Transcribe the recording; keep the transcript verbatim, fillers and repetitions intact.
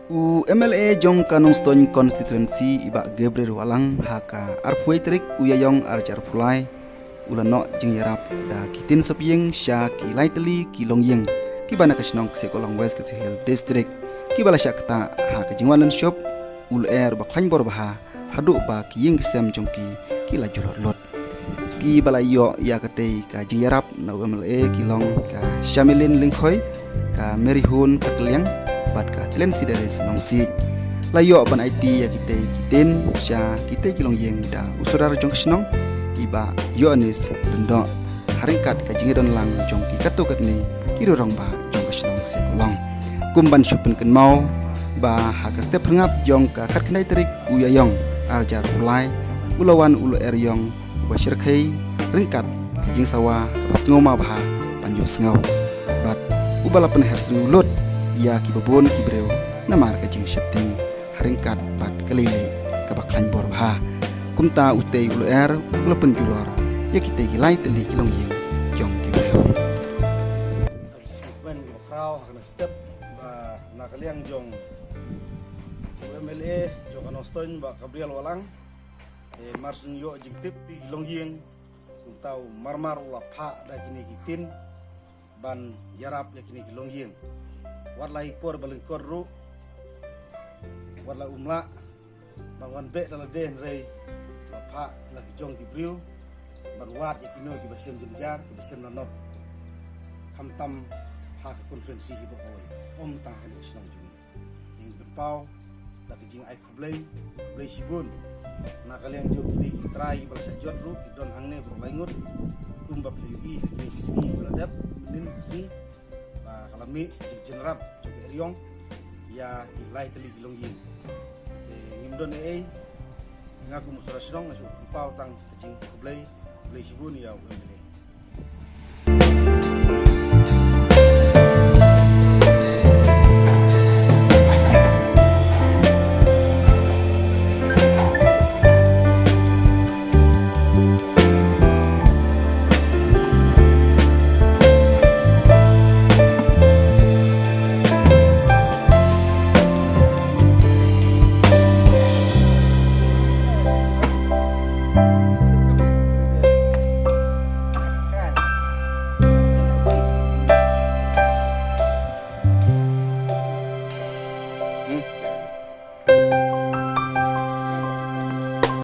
U M L A jong ka Nongstoiñ Constituency, i Bah Gabriel Wahlang, ha ka arphew tarik u Ïaïong arhajar arphew lai, u la noh jingïarap da ki tin sop ïing sha ki lai tylli ki longïing kiba na ka shnong Ksekohlong, West Khasi Hills District, kiba la shah ktah ha ka jingwan lynshop u lyer ba khlaiñ bor bha, haduh ba ki ïing ki sem jong ki ki la julor lut. Kiba la ïoh ïa katei ka jingïarap na u M L A ki long ka Shamilin Lyngkhoi, ka Mary Hun Kharkliang, bad ka Tlensi Darius Nongsiej. La ïoh ban aiti ïa kitei ki tin sha kitei ki longïing da u Sordar jong ka shnong, i Bah Ïoannis Lyngdoh, ha ryngkat ka jingïadon lang jong ki katto katne ki rangbah jong ka shnong Ksekohlong. Kum ban shu pynkynmaw ba ha ka step phyrngap jong ka khatkhyndai tarik u Ïaïong arhajar arphew lai, u la wan u lyer ïong uba shyrkhei ryngkat ka jingsawa kaba sngewma bha ban ïohsngew, bad uba la pynher sngew lut ïa kiba bun ki briew namar ka jingsheptieng ha ryngkat bad ka leilieh kaba khlaiñ bor bha. Kumta utei u lyer u la pynjulor ïa kitei ki lai tylli ki longïing jong ki briew. Kmen kiba khraw ha kane ka step ba na ka liang jong u M L A jong ka Nongstoiñ, Bah Gabriel Wahlang, eh, mar shu ïoh jingtip ki longïing, kumta u mar mar u la phah da kine ki tin ban ïarap ïa kine ki longïing. Wat la i por ba lyngkot ruh, wat la um lah ban wan beh da lade, hynrei la phah la ki jong ki briew ban wad ïa kino kiba shem jynjar, kiba shem lanot, khamtam ha ka constituency hi baroh kawei, ym tang ha kane ka shnong jong ngi. Ngi pynpaw da ka jingai khublei, khublei shibun na ka liang jong kine ki trai ba la shah jot ruh, ki don hangne baroh lai ngut, kumba phi la ïohi ha kine ki sngi ba la dep, mynnin ki sngi ba ka la mih ka jingjynjar jong ka eriong ïa ki lai tylli ki longïing. Te ngim don ei ei, nga kum u Sordar shnong nga shu pynpaw tang ka jingkhublei, khublei shibun ïa u M L A.